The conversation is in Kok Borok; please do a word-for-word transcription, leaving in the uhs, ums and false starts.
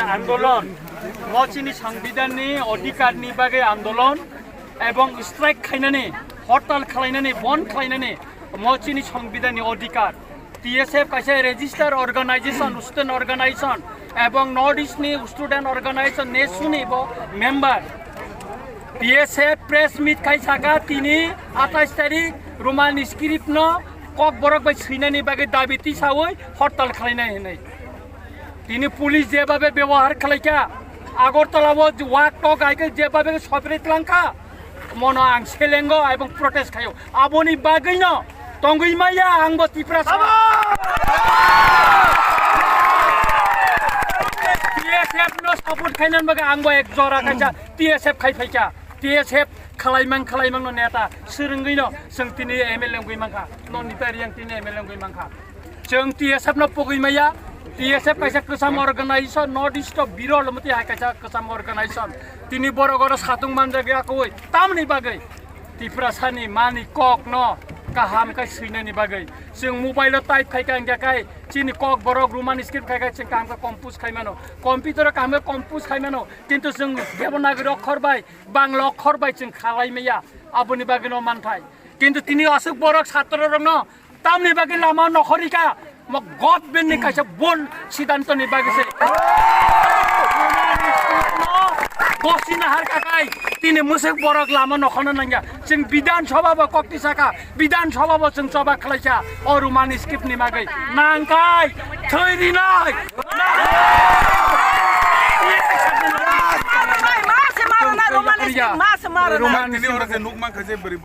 Andolon, mo chini songbidanni odhikarni bagwi andolon ebong strike khainani, hortal khwlainani, bond khwlainani, mo chini songbidanni odhikar. T S F kaisa register organization, student organization ebong North East ni student organization, nesu ni bo member. T S F press meet khai saka tini atais tarik Roman script no Kokborok bai swinani bagwi dabi tisawi hortal khwlainai hinwi. Tini police jebabe bebohar khwlaikha, Agartala o wak tok hai khe jebabe sopre tlangkha, mono ang selengo ebong protest khaio. Aboni bagwino tongwi maya angbo Tiprasa. T S F no support khainani bagwi angbo ek jora kaisa T S F khai phaikha. T S F khwlaimang khwlaimang no neta swrwngwi no chwng tini M L A wngwi mankha. Nonita Riyang tini M L A wngwi mankha. Chwng T S F no pogwi maya. T S F kaisa kwcham organization, North East o birol mwtwi hai kaisa kwcham organization. Tini borok oro satung manjak ya koi tamni bagwi. Tiprasani mani kok no kaham khe swinani bagwi. Chwng mobile o type khai kha, hingkha khai chini Kokborok Roman script khai kha chwng kaham khe compose khai mano. Computer o kaham khe compose khai mano. Kintu chwng Devanagari okhor bai, Bangla okhor bai chwng khalai maya. Aboni bagwi no manthai. Kintu tini aswk borok satro rok no tamni bagwi lama nokhorika, mo government ni kaisa bon siddhanto ni bagwi se. Bosi nahar kakai, tini musuk borok lama nokhorna nangya. Chwng Bidhan Sabha bo kokti saka, Bidhan Sabha bo chwng choba khlaisa. O Roman script ni bagwi nangkai, thwi rinai. Roman Tini oro je nuk mankha je bwrwi